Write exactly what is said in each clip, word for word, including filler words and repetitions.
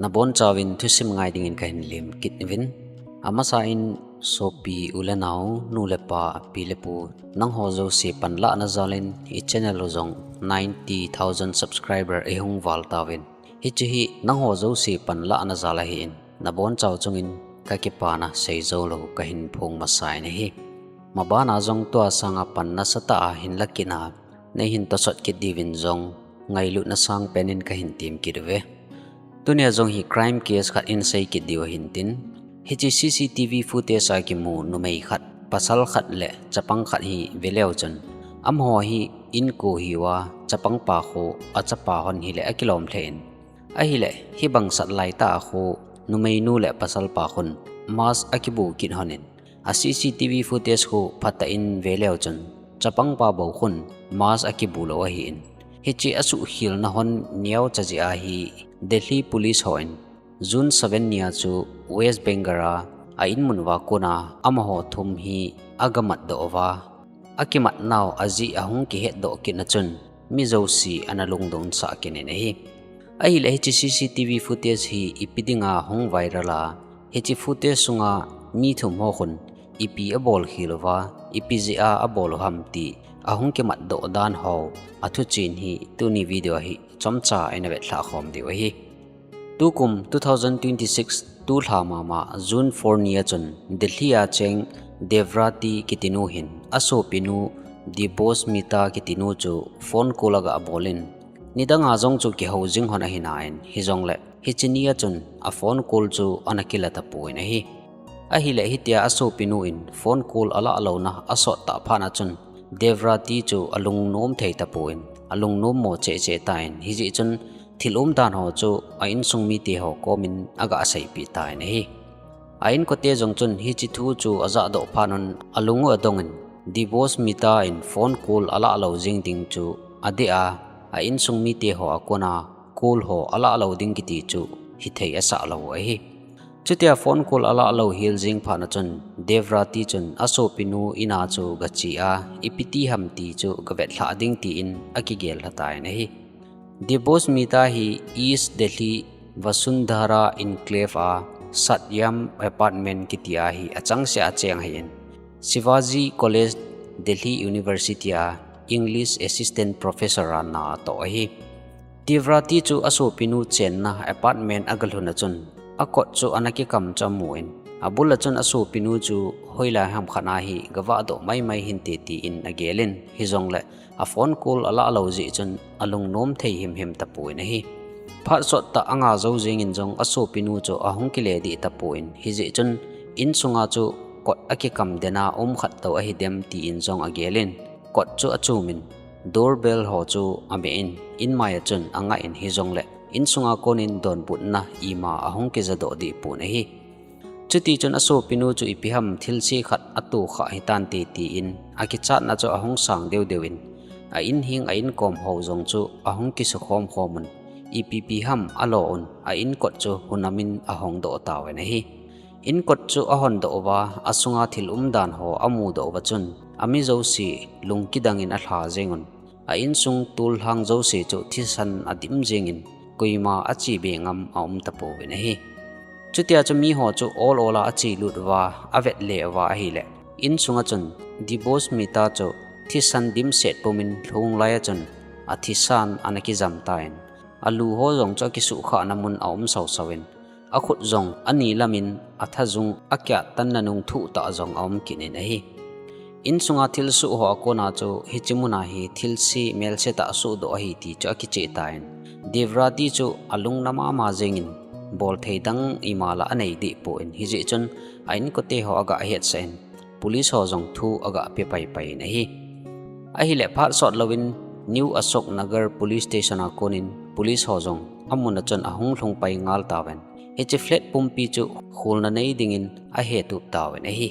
Nabonchauvin thusim ngai dingin kahin lim kit uvin. Amasa in sopi u le nao, nu le pa, pi le pu, nangho jouse panlahna jalin i channel u jong ninety thousand subscriber eihung val tauvin. Hiche hi nangho jouse panlahna jal ahin, nabonchau chungin kakipana seijou lou kahin phong masa in ahi. Mabana jong tua sanga pan nasatah a hin la kit a, neihin tosot kit diuvin jong ngailutna sangpen in kahin tem kit uve. Tunia jong hi crime case khat in sei kit diu ahin tin, hiche C C T V footage a kimu numei khat, pasal khat le chapang khat hi veleu chun, amaho hi inko hiuva, chapang pa khu achapa hon hile akilom lheh in, ahile hibang sat laitah a khu numeinu le pasal pa khun mask akibu kit hon in, a C C T V footage khu phatah in veleu chun, chapang pa bou khun mask akibu lou ahin, hiche asuhkhelna hon neocha jeh a hi Delhi Police hon June seven nia chu West Bengal a a inmun uva kona amaho thum hi agamatdoh uva, akimatnau ajeh ahung kihetdoh kitna chun mi jouse ana lungdong sah kit in ahi. Ahile hiche C C T V footage hi ipi dinga hung viral a, hiche footage sunga mi thum ho khun ipi abol khel uva, ipi jeh a abol u ham ti ahung kimatdoh dan ho athuchen hi tuni video a hi chomcha in ana vetlhah khom diu ahi. Tukum two thousand twenty-six tulha mama June four nia chun Delhi a cheng Devrati kitinu hin asopinu Debosmita kitinu chu phone call agabol in, nidanga jong chu kihou jing hon ahi nan, hijongle hiche nia chun a phone call chu ana kila tapon ahi. Ahile hitia asopinu in phone call alah louna asot tah phat a chun Devrati chu alungnom thei tapon, alungnom mo cheh cheh tan, hijeh chun thil umdan ho chu a insung mite ho komin agaseipeh tan ahi. A inkote jong chun hiche thu chu ajahdoh phat un alung u adong in, Debosmita in phone call alah lou jing ding chu adeh a, a insung mite ho a kona call ho alah lou ding kiti chu hithei asah lou u ahi. Chutia phone call alah lou hel jing phat a chun Devrati chun asopinu in a chu gache a, ipi ti ham ti chu gavetlhah ding tin akigel lha tan ahi. Debosmita hi East Delhi Vasundhara Enclave a Satyam Apartment kiti a hi achangseh a cheng ahin, Shivaji College, Delhi University a English Assistant Professor a na atoh ahi. Devrati chu asopinu chenna apartment agalhun a chun, akot chu ana kikam chu amun, abul a chun asopinu chu hoilai ham khat a hi gavahdoh maimai hinte tin agelin, hijongle a phone call alah lou jeh chun alungnom thei himhim tapon ahi. Phat sot tah anga jou jengin jong asopinu chu ahung kile deh tapon, hijeh chun insunga chu kot akikam dena um khat tou ahidem tin jong agelin, kot chu achumin, doorbell ho chu ameh in, inmai a chun angah in, hijongle insunga konin donbutna ima ahung kijadoh deh pon ahi. Chutichun asopinu chu ipi ham thilse khat atohkhah hitante tin akichatna chu ahung sang deudeu in, a inheng a inkom ho jong chu ahung kisukhom khom un, ipipi ham alo un, a inkot chu hunamin ahongdoh tauvin ahi. Inkot chu ahondoh uva, asunga thil umdan ho amudoh uva chun, ami jouse lungkidangin alha jengun, a insung tollhang jouse chu thisan adim jengin, koima ache be ngam aum tapouvin ahi. Chutia chu miho chu ol ol a achelut uva, avet le uva ahile, insunga chun Debosmita chu thisan dimset pumin lhung lai a chun athisan ana kijam tan, alu ho jong chu akisuhkhahna mun aum sausau in, akhut jong ani lamin athajung akiahtanna nung thuhtah jong aum kit in ahi. Insunga thilsoh ho a kona chu hiche muna hi thilse melsetah sohdoh ahi ti chu akicheh tan, Devrati chu alungna mama jengin, bolthei dang ima la anei deh pon, hijeh chun a inkote ho agahetsah in, police ho jong thu agape paipai in ahi. Ahile phat sot louvin New Ashok Nagar Police Station a konin police ho jong amun a chun ahung lhung pai ngal tauvin, hiche flat pumpi chu kholna nei dingin ahetup tauvin ahi.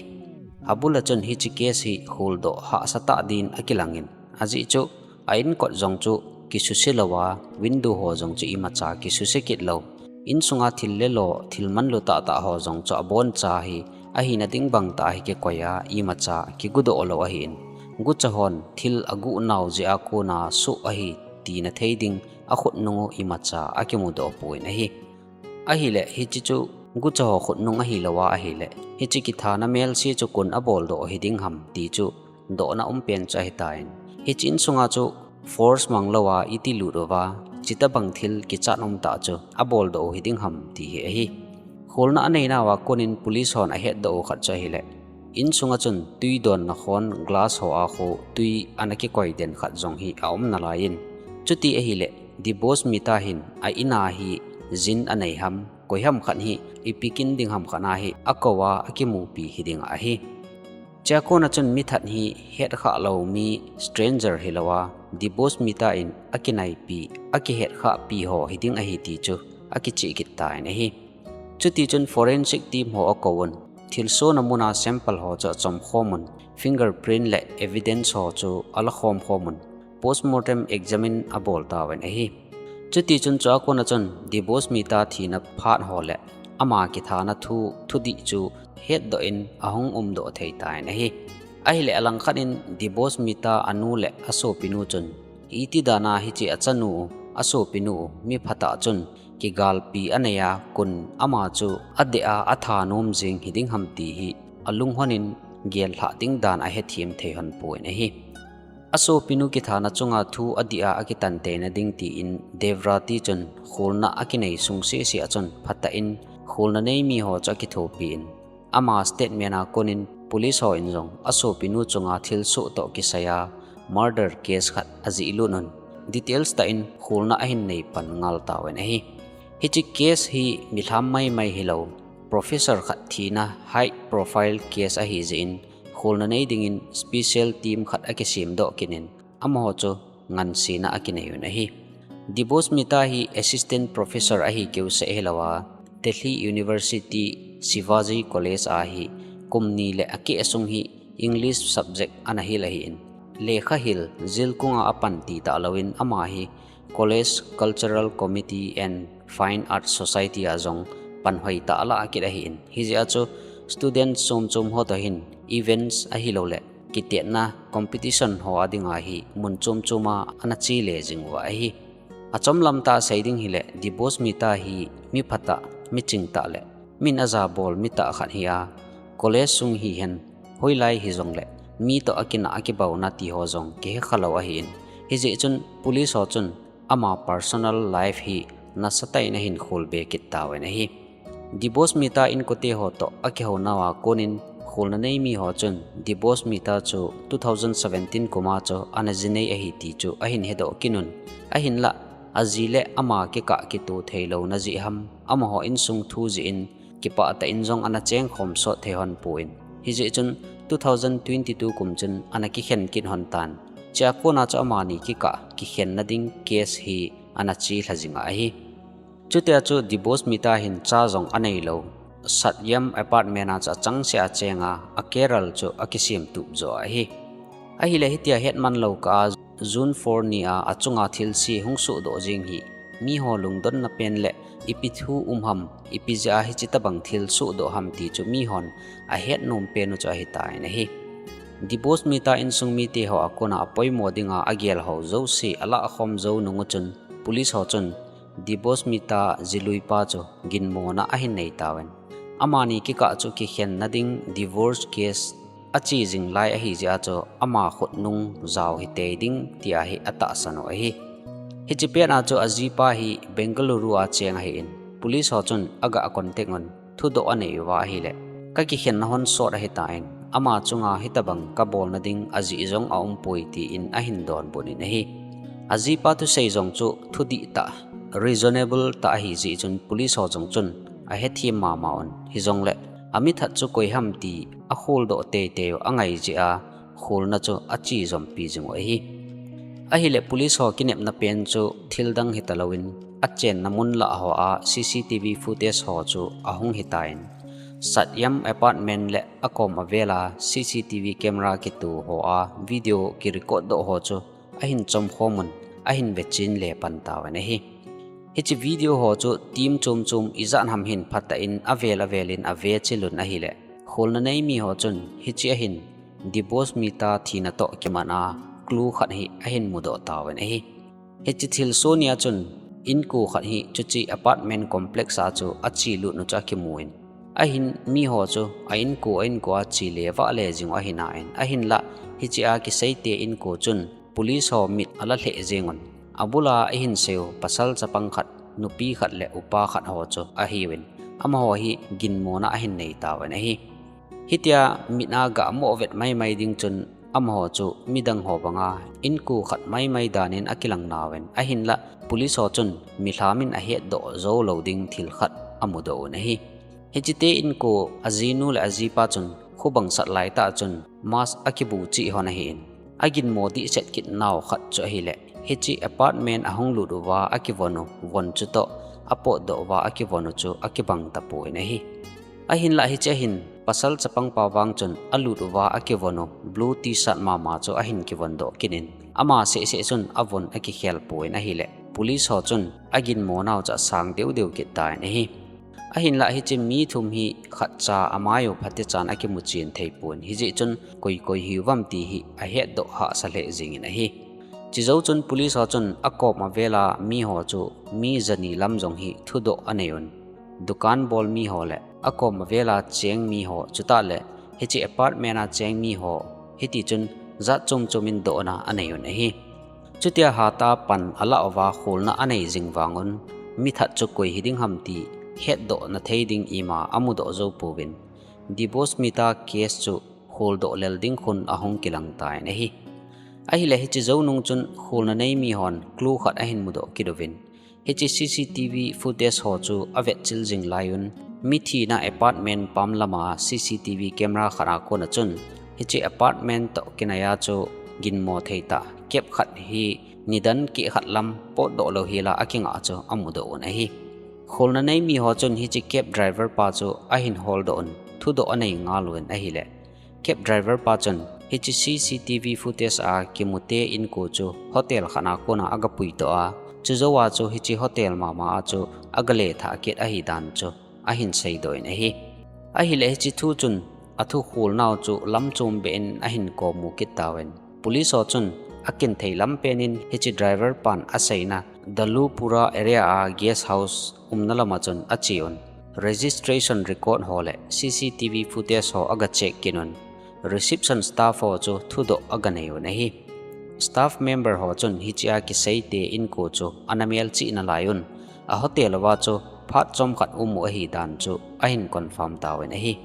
Abul a chun hiche case hi kholdoh hahsatah din akilangin, ajeh chu a inkot jong chu kisuse louva, window ho jong chu imacha kisuse kit lou, insunga thil lelo, thil manlu tahtah ho jong chu aboncha hi ahina ding bangtah hi kikoi a, imacha kigudoh lou ahin, gucha hon thil aguhnau jeh a kona soh ahi tina thei ding akhutnung u imacha akimudoh pon ahi. Ahileh hiche chu gucha ho khutnung ahilouva ahileh, hiche kithana melse chu koin abol doh hiding ham ti chu dohna um pen chu ahitan. Hiche insunga chu force mang louva iti lut uva, chuti bang thil kichat um tah chu abol doh hiding ham ti hi ahi. Kholna anei nauva konin police hon ahet doh u khat chu ahileh, insunga chun tui donna khon glass ho a khu tui ana kikoi den khat jong hi aum nalaiyin. Chuti ahileh, Debosmita hin a in'a hi jin anei ham, koi ham khat hi ipi kin ding ham khat a hi akou a akimupi hiding ahi. Chua kona chun mi that hi hetkhah lou mi stranger hilouva, Debosmita in akinaipi, akihetkhahpi ho hiding ahi ti chu akichih kit tan ahi. Chuti chun forensic team ho akouvun, thilsohna muna sample ho chu achom khomun, fingerprint le evidence ho chu alakhom khomun, postmortem examine abol tauvin ahi. Chuti chun chua kona chun Debosmita thina phat ho le ama kithana thu, thudih chu hetdoh in ahung umdoh thei tan ahi. Ahileh alangkhat in Debosmita anu le asopinu chun iti dana hiche achanu, asopinu, mi phatah chun kigalpi anei a koin ama chu adeh a athanom jing hiding ham ti hi alunghonin gel lhah ding dan ahethem thei hon pon ahi. Asopinu kithana chunga thu adih a akitan teina ding tin Devrati chun kholna akinei sung sese a chun phatah in kholna nei mi ho chu akithopi in, ama statement a konin police hon jong asopinu chunga thilsoh toh kisai a murder case khat ajih lut un, details tah in kholna ahin nei pan ngal tauvin ahi. Hiche case hi milham maimai hilou, professor khat thina high profile case ahi jeh in, kholna nei dingin special team khat akisem doh kit in, amaho chu ngansena akinei un ahi. Debosmita hi assistant professor ahi keu seh hilouva, Delhi University Shivaji College a hi kum ni le akeh sung hi English subject ana hil ahin, lekha hil jilkung a apan ti talouvin ama hi College Cultural Committee and Fine Arts Society a jong pan hoi tah alah kit ahin. Hijeh a chu student chom chom ho toh hin events ahilouleh kitetna competition ho a dinga hi mun chom chom a ana che le jing uva ahi. Achomlam tah a sei ding hileh Debosmita hi mi phatah, mi chingtah le min ajabol mi tah khat hi a, college sung hihen, hoilai hijongleh mi toh akinah akibaona ti ho jong kihe khalou ahin. Hijeh chun police ho chun ama personal life hi nasatah in ahin kholbe kit tauvin ahi. Debosmita inkote ho toh akihou nauva konin kholna nei mi ho chun Debosmita chu two thousand seventeen kum a chu ana jinei ahi ti chu ahin hedoh kit un. Ahinlah, aji le ama kikah kitoh theilouna jeh ham, amaho insung thu jeh in kipah tah in jong ana chengkhom sot thei hon pon. Hijeh chun two thousand twenty-two kum chun ana kikhen kit hon tan. Chua kona chu amani kikah kikhenna ding case hi ana chelha jing ahi. Chutia chu Debosmita hin cha jong aneilou, Satyam apartment a chu achangseh a chenga, a career chu akisem tup jo ahi. Ahileh hitia hetman lou kah a June four ni a achunga thilse hung sohdoh jing hi miho lungdonna pen le ipi thu um ham, ipi jeh a hiche tobang thil sohdoh ham ti chu mihon ahet nom pen u chu ahitan ahi. Debosmita insung mite ho a kona apoimo dinga agel ho jouse alahkhom jou nung u chun police ho chun Debosmita jiluipa chu ginmona ahin nei tauvin, amani kikah chu kikhenna ding divorce case ache jing lai ahi jeh a chu ama khutnung jao hitei ding tia hi atahsan u ahi. Hiche pet a chu ajipa hi Bengaluru a cheng ahin, police ho chun aga contact un thudoh anei uva ahileh, kakikhenna hon sot ahitan, ama chunga hitobang kabolna ding ajeh jong aumpoi tin ahin donbut in ahi. Ajipa thusei jong chu thudih tah, reasonable tah ahi jeh chun police ho jong chun ahethem mama un, hijongleh amithat chu koi ham ti akholdoh teitei u angai jeh a kholna chu ache jompi jing u ahi. Ahileh police ho kinepna pen chu thildang hitalouvin achenna mun lah ho a CCTV footage ho chu ahung hitan, Satyam apartment le akom avel a CCTV camera kitoh ho a video kirecord doh ho chu ahin chomkhom un, ahin vechen le pan tauvin ahi. Hiche video ho chu team chom chom ijat ham hin phatah in avel avel in avechil un ahileh, kholna nei mi ho chun hiche a hin Debosmita thina toh kiman a clue khat hi ahin mudoh tauvin ahi. Hiche thilsoh nia chun inko khat hi chuche apartment complex a chu ache lut u chu akimun. Ahin miho chu a inko a inko a che le vah le jing u ahi nain, ahinlah hiche a kiseite inko chun police ho mit ala lheh jeng un. Abula ahin seiyu pasal chapang khat, nupi khat le upa khat ho chu ahiuvin, amaho hi ginmona ahin nei tauvin ahi. Hitia mit a gah mo vet maimai ding chun amaho chu midang ho banga inko khat maimai danin akilang nauvin, ahinlah police ho chun milham in ahetdoh jou lou ding thil khat amudoh un ahi. Hichete inko ajinu le ajipa chun khubang sat laitah chun mask akibu cheh hon ahin, aginmo dehset kit nau khat chu ahileh hiche apartment ahung lut uva akivon u von chutoh apotdoh uva akivon u chu akibang tapon ahi. Ahinlah hiche hin pasal chapang pa vang chun alut uva akivon u blue T-shirt mama chu ahin kivondoh kit in, ama sehseh chun avon akikhel pon ahileh police ho chun aginmo nau chu asang deudeu kit tan ahi. Ahinlah hiche mi thum hi khatcha amai u phatechan akimu chen thei pon, hijeh chun koi koi hiuvem ti hi ahetdoh hahsa lheh jingin ahi. Chejou chun police ho chun akom avela miho chu mi jani lam jong hi thudoh anei un. Dukan bol miho le akom avela cheng miho chutah le hiche apartment a cheng miho, hitichun jat chom chom in dohna anei un ahi. Chutia hatah a pan alah uva kholna anei jing vang un, mithat chu koi hiding ham ti hetdohna thei ding ima amudoh jou pouvin, Debosmita case chu kholdoh lel ding khun ahung kilang tan ahi. Ahileh hiche jou nung chun kholna nei mihon clue khat ahin mudoh kit uvin, hiche C C T V footage ho chu avetchil jing lai un, mithina apartment pam lama C C T V camera khat a kona chun hiche apartment toh kinai a chu ginmo thei tah cab khat hi nidan keh khat lam potdoh lou hela akingah chu amudoh un ahi. Kholna nei miho chun hiche cab driver pa chu ahin holdoh un, thudoh anei ngal uvin ahileh cab driver pa chun hiche C C T V footage a kimute inko chu hotel khat a kona agapuitoh a, chujou a chu hiche hotel mama a chu agale thah kit ahidan chu ahin seidoh in ahi. Ahileh hiche thu chun athu kholnau chu lamchom beh in ahin komu kit tauvin, police ho chun akinthei lampen in hiche driver pan aseina Dalupura area a guest house umna lama chun ache un, registration record ho le C C T V footage ho agacheck kit un, reception staff ho chu thudoh aganei un ahi. Staff member ho chun hichea kiseite inko chu ana melchih nalai un, a hotel uva chu phat chomkhat um u ahidan chu ahin confirm tauvin ahi.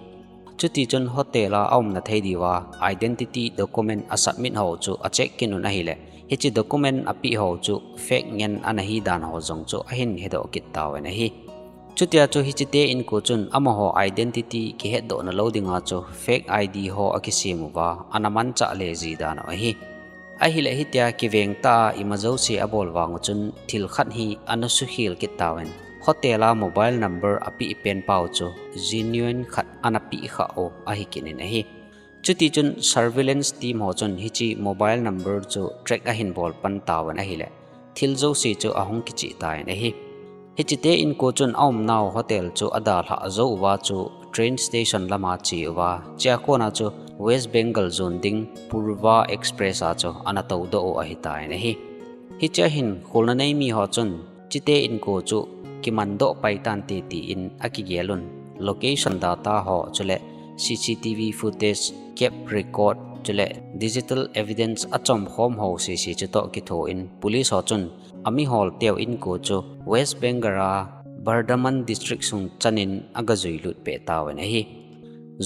Chutichun hotel a aumna thei diuva identity document asubmit ho chu acheck kit un ahileh, hiche document apeh ho chu fake ngen ana hidan ho jong chu ahin hedoh kit tauvin ahi. Chutia chu hichete inko chun amaho identity kihetdohna lou dinga chu fake I D ho akisem uva ana manchah le ji dan u ahi. Ahileh hitia kiveng tah a ima jouse abol vang u chun thil khat hi ana sukhel kit tauvin, hotel a mobile number apeh pen pau chu genuine khat ana peh khah u ahi kit in ahi. Chutichun surveillance team ho chun hiche mobile number chu track ahin bol pan tauvin ahileh, thil jouse chu ahung kicheh tan ahi. Hichete inko chun aumnau hotel chu adalhah jou uva chu train station lama che uva, chea kona chu West Bengal jon ding Purva Express a chu ana toudoh u ahitan ahi. Hichea hin kholna nei miho chun hichete inko chu kimandoh pai tante tin akigel un, location data ho chule C C T V footage, cab record chule digital evidence achomkhom ho sese chutoh kitho in police ho chun amihol teu inko chu West Bengal a Bardhaman district sung chanin agajuilut peh tauvin ahi.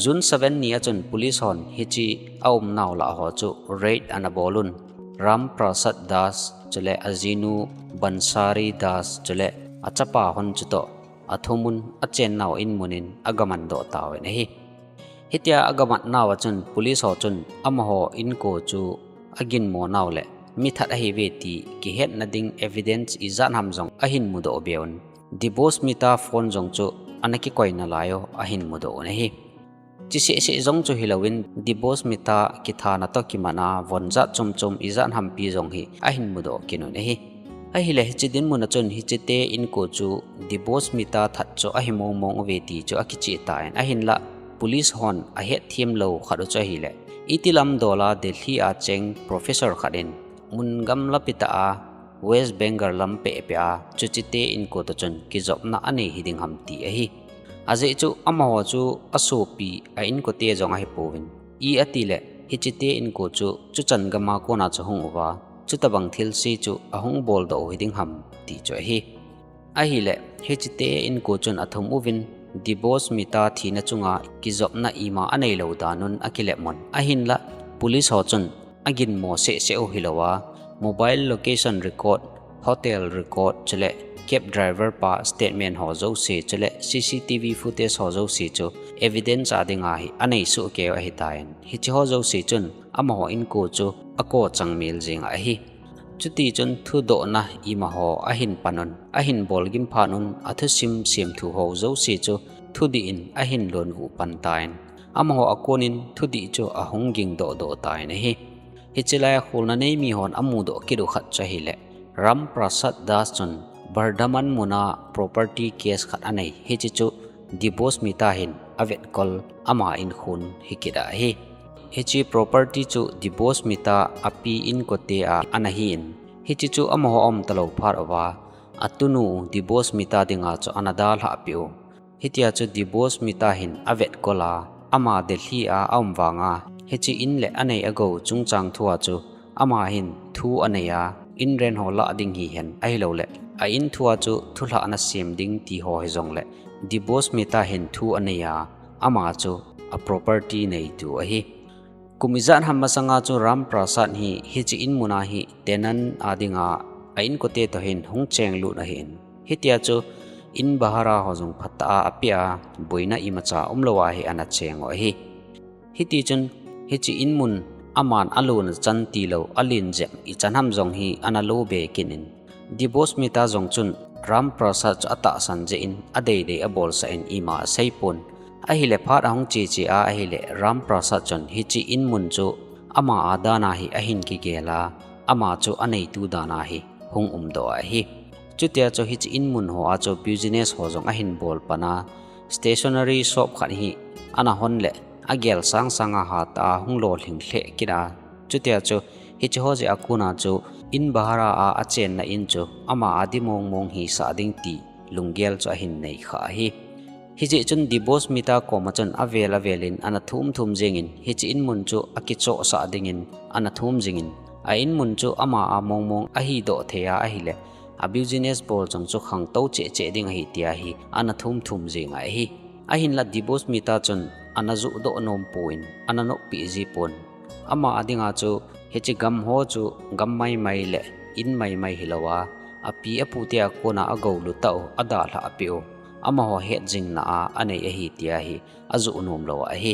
June seven ni a chun police hon hiche aumnau lah ho chu raid ana bol un, Ram Prasad Das chule ajinu Bansari Das chule achapa hon chutoh athumun achennau in munin agamandoh tauvin ahi. Hitia agamatnau a chun police ho chun amaho inko chu aginmo nau le mithat ahiuve ti kihetna ding evidence ijat ham jong ahin mudoh be un, Debosmita phone jong chu ana kikoi nalai u ahin mudoh un ahi. Chuseh seh jong chu hilouvin Debosmita kithana toh kiman a von jat chomchom ijat hampi jong hi ahin mudoh kit un ahi. Ahileh hiche dinmun a chun hichete inko chu Debosmita that chu ahi mongmong uve ti chu akicheh tan, ahinlah police hon ahetthem lou khat u chu ahileh, itilam dola Delhi a cheng professor khat in mun gamlapi tah a West Bengal lam pehpeh a chuchite inko toh chun kijopna anei hiding ham ti ahi. Ajeh chu amaho chu asopi a inkote jong ahipouvin, i atileh hichite inko chu chuchan gam a kona chu hung uva, chutabang thilse chu ahung boldoh u hiding ham ti chu ahi. Ahileh hichite inko chun athum uvin, Dibose Mehta thina chunga kijopna ima aneilou danun akilep un. Ahinlah police ho chun aginmo sehseh u hilouva, mobile location record, hotel record chuleh cab driver pa statement ho jouse chuleh C C T V footage ho jouse chu evidence a dinga hi anei sohkei u ahitan, hiche ho jouse chun amaho inko chu akochang mel jeng ahi. Chutichun thudohna imaho ahin panun, ahin bolgim phatnun, athusim semthu ho jouse chu thudih in ahin lonvuh pantan, amaho akonin thudih chu ahung gingdohdoh tan ahi. Hiche laia kholna nei mihon amudoh kit u khat chu ahileh, Ram Prasad Das chun Bardhaman muna property case khat anei, hiche chu Dibose Mehta hin avetkol ama inkhon hikit ahi. Hiche property chu Dibose Mehta api inkote a anahin, hiche chu amaho aum talou phat uva, atunu Dibose Mehta dinga chu ana dalhah peh u. Hitia chu Dibose Mehta hin avetkol a, ama Delhi a aum vanga, hiche in le anei agou chungchang thua chu ama hin thu anei a, in rent ho lah ding hihen ahilouleh a in thua chu thulhahna sem ding ti ho hijongleh, Dibose Mehta hin thu anei a, ama chu a property neitu ahi. Kum ijat ham masanga chu Ram Prasad hi hiche in muna hi tenant a dinga a inkote toh hin hung chenglut ahin, hitia chu in bhara ho jong phatah a apeh a, boina imacha umlouva hi ana cheng u ahi. Hitichun hiche in mun aman alona chan tilou, alen jep ichan ham jong hi ana lo be kit in, Dibose Mehta jong chun Ram Prasad chu atahsan jeh in adeidei abolsah in ima aseipon. Ahileh phat ahung cheche a ahileh Ram Prasad chun hiche in mun chu ama a dana hi ahin kigel a, ama chu aneitu dana hi hung umdoh ahi. Chutia chu hiche in mun hoa chu business ho jong ahin bol pan a, stationery shop khat hi ana hon leh agel sangsanga hatah a hung lolhing lheh kit a, chutia chu hiche ho jeh a kona chu in bhara a achenna in chu ama a di mongmong hisah ding ti lunggel chu ahin neikha ahi. Hijeh chun Dibose Mehta koma chun avel avelin ana thumthum jengin hiche in mun chu akichohsah dingin ana thum jingin, a in mun chu ama a mongmong ahidoh thei a ahileh a business bol jong chu khangtou chehcheh ding ahi tia hi ana thumthum jeng ahi. Ahinlah Dibose Mehta chun ana johdoh nompon, ana noppeh jipon. Ama a dinga chu hiche gam ho chu gam maimai leh in maimai hilouva, api apute a kona agou lutah u, adalhah peh u, amaho hetjingna a anei ahi tia hi ajoh nomlou ahi.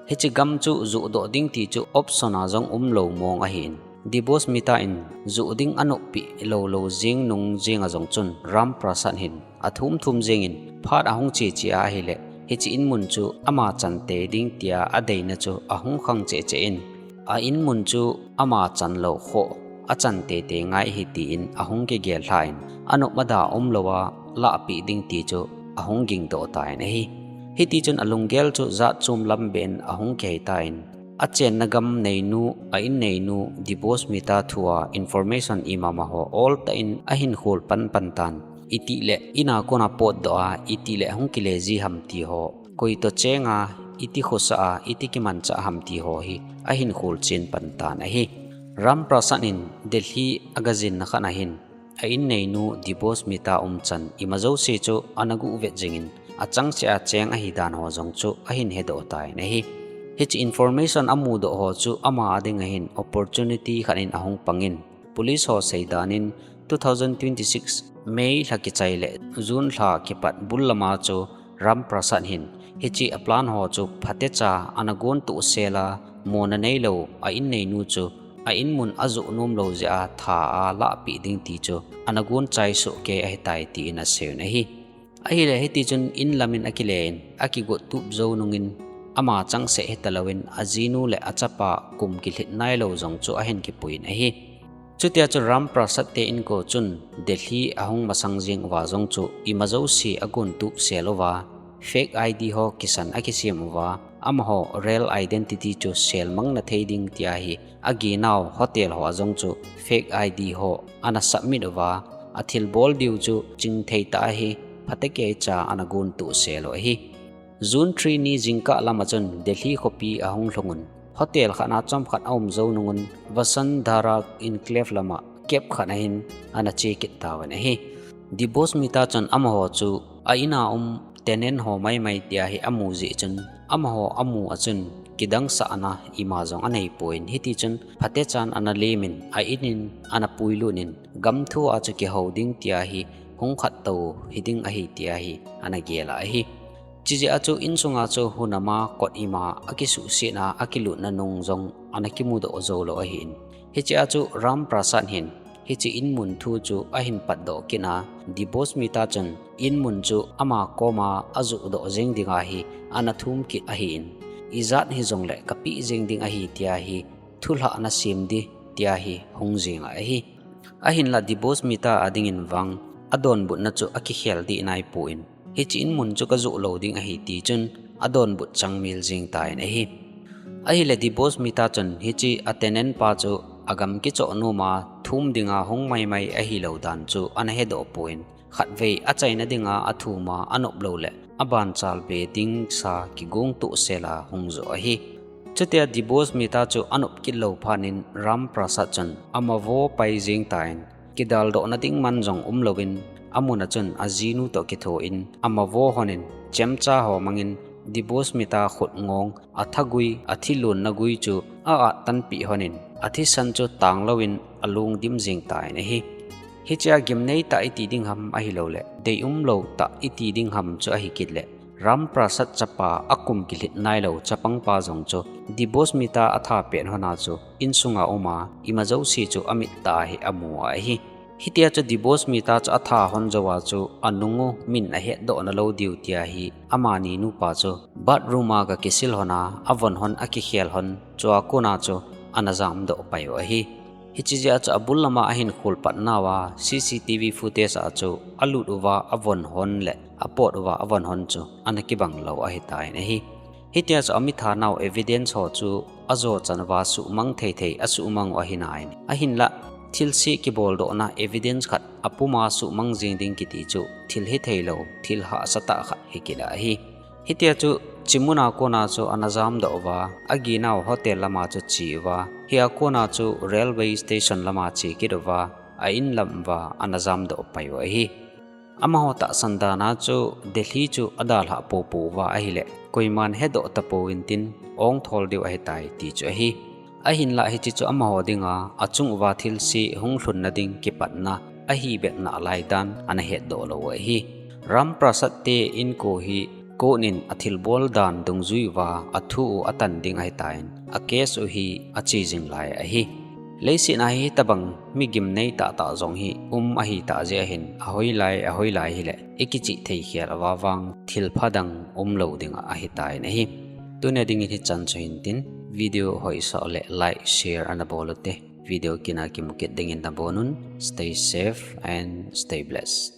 Hiche gam chu johdoh ding ti chu option a jong umlou mong ahin, Dibose Mehta in joh ding anoppeh loulou jeng nung jenga jong chun Ram Prasad hin athumthum jengin phat ahung cheche a ahileh hiche in mun chu ama chan tei ding tia adeina chu ahung khang chehcheh in, a in mun chu ama chan lou khoh, achan teitei ngai ahi tin ahung kigel lhan, anop ada umlouva lahpeh ding ti chu ahung gingdoh tan ahi. Hitichun alunggel chu jatchom lam beh in ahung kiheitan, achenna gam neinu, a in neinu Dibose Mehta thua information imama ho oltah in ahin khol panpan tan. Itihleh in a kona potdoh a, itihleh hung kile ji ham ti ho, koi toh cheng a, iti khosah a, iti kimanchah ham ti ho hi ahin kholchen pan tan ahi. Ram Prasad in Delhi agajinna khat ahin, a in neinu Dibose Mehta umchan ima jouse chu ana guhvet jingin, achangseh a cheng ahidan ho jong chu ahin hedoh tan ahi. Hiche information amudoh ho chu ama a dinga hin opportunity khat in ahung pangin, police ho seidan in two thousand twenty-six May lha kichai leh June lha kipat bul lama chu Ram Prasad hin hiche a plan ho chu phatecha ana gontoh sel a, mona neilou a in neinu chu a in mun ajoh nomlou jeh a tha a lahpeh ding ti chu ana gonchai sohkei ahitai tin aseiyun ahi. Ahileh hitichun in lamin akilen, akigot tup jou nungin, ama changseh hitalouvin ajinu le achapa kum kilhit nailou jong chu ahin kipuiyin ahi. Chutia chu Ram Prasad te inko chun Delhi ahung masang jeng uva jong chu ima jouse agontup sel uva, fake I D ho kisan akisem uva, amaho real identity chu selmang na thei ding tia hi aginau hotel ho a jong chu fake I D ho ana submit uva, athilbol diu chu chingthei tah a hi phatecha ana gon tohsel u ahi. June three ni jingkah lama chun Delhi khopi ahung lhungun, hotel khat a chomkhat aum jou nungun Vasundhara Enclave lama cab khat a hin ana che kit tauvin ahi. Debosmita chun amaho chu a in a um tenant ho maimai tia hi amu jeh chun amaho amu a chun kidangsahna ima jong anei pon, hiti chun phatechan ana lemin a in in ana puilut in gam thu a chu kihou ding tia hi hung khat tou hiding ahi tia hi ana gel a ahi. Chijeh a chu insunga chu hunama kot ima akisuhsetna akilutna nung jong ana kimudoh joulou ahin. Hichea chu Ram Prasad hin hiche inmun thu chu ahin patdoh kit a, Debosmita chun inmun chu ama koma ajohdoh jeng dinga hi ana thum kit ahin. Ijat hijongle kapeh jeng ding ahi tia hi thulhah nasem ding tia hi hung jeng a ahi. Ahinla Debosmita a dingin vang adonbutna chu akikhel deh naipon, hiche inmun chu kajoh lou ding ahi tichun adonbut changmel jeng tan ahi. Ahile Debosmita chun hiche a tenant pa chu agam kichoh noma thum dinga hung maimai ahilou dan chu ana hedoh pon, khatvei achaina dinga athum a anop lou le abanchalbe ding sa kigong tohsel a hung joh ahi. Chutia Debosmita chu anop kit lou phat in Ram Prasad chun amavo pai jeng tan, kidaldohna ding man jong umlouvin, amun a chun ajinu toh kithoin amavo honin chemcha ho mangin Debosmita khut ngong, athagui, athilonna gui chu a-at tanpeh honin, athisan chu tanglouvin alung dim jeng tan ahi. Hichea gimnei tah iti ding ham ahiloule deium lou tah iti ding ham chu ahi kit le, Ram Prasad chapa akum kilhit nailou chapangpa jong chu Debosmita atha pet hon a chu insunga um a, ima jouse chu amit tah a hi amu a ahi. Hitia chu Debosmita chu atha hon jouva chu anung u min ahetdoh nalou diu tia hi amani nupa chu bathroom a ga kisil hon a, avon hon akikhel hon, chua kona chu ana jamdoh pai u ahi. Hiche jeh a chu abul lama ahin khol pat nauva C C T V footage a chu alut uva avon hon le apot uva avon hon chu ana kibang lou ahitan ahi. Hitia chu amitha nau evidence ho chu ajo chan uva suhmang thei thei asuhmang u ahi nai. Ahinla thilse kiboldohna evidence khat apuma suhmang jeng ding kiti chu thil hitheilou, thil hahsa tah khat hi kit a ahi. Hitia chu hiche muna kona chu ana jamdoh uva, aginau hotel lama chu che uva, hia kona chu railway station lama che kit uva, a in lam uva ana jamdoh pai u ahi. Amaho tahsan dan a chu Delhi chu adalhah poupou uva ahile, koiman hedoh tapou intin, ongthol diu ahitai ti chu ahi. Ahinla hiche chu amaho dinga achung uva thilse hung lhunna ding kipatna ahi bep nalai dan ana hetdoh lou u ahi. Ram Prasad te inko hi court in athilbol dan dungjui uva athu u atan ding ahitan, a case u hi ache jing lai ahi. Leiset a hi hitobang mi gimnei tahtah jong hi um ahitah jeh ahin, ahoilai ahoilai hile ikichih thei khel uva vang thilpha dang umlou ding ahitan ahi. Tunia dingin hichan chu hintin, video hoisah le like, share ana bol ute. Video kit a kimu kit dingin nabonun, stay safe and stay blessed.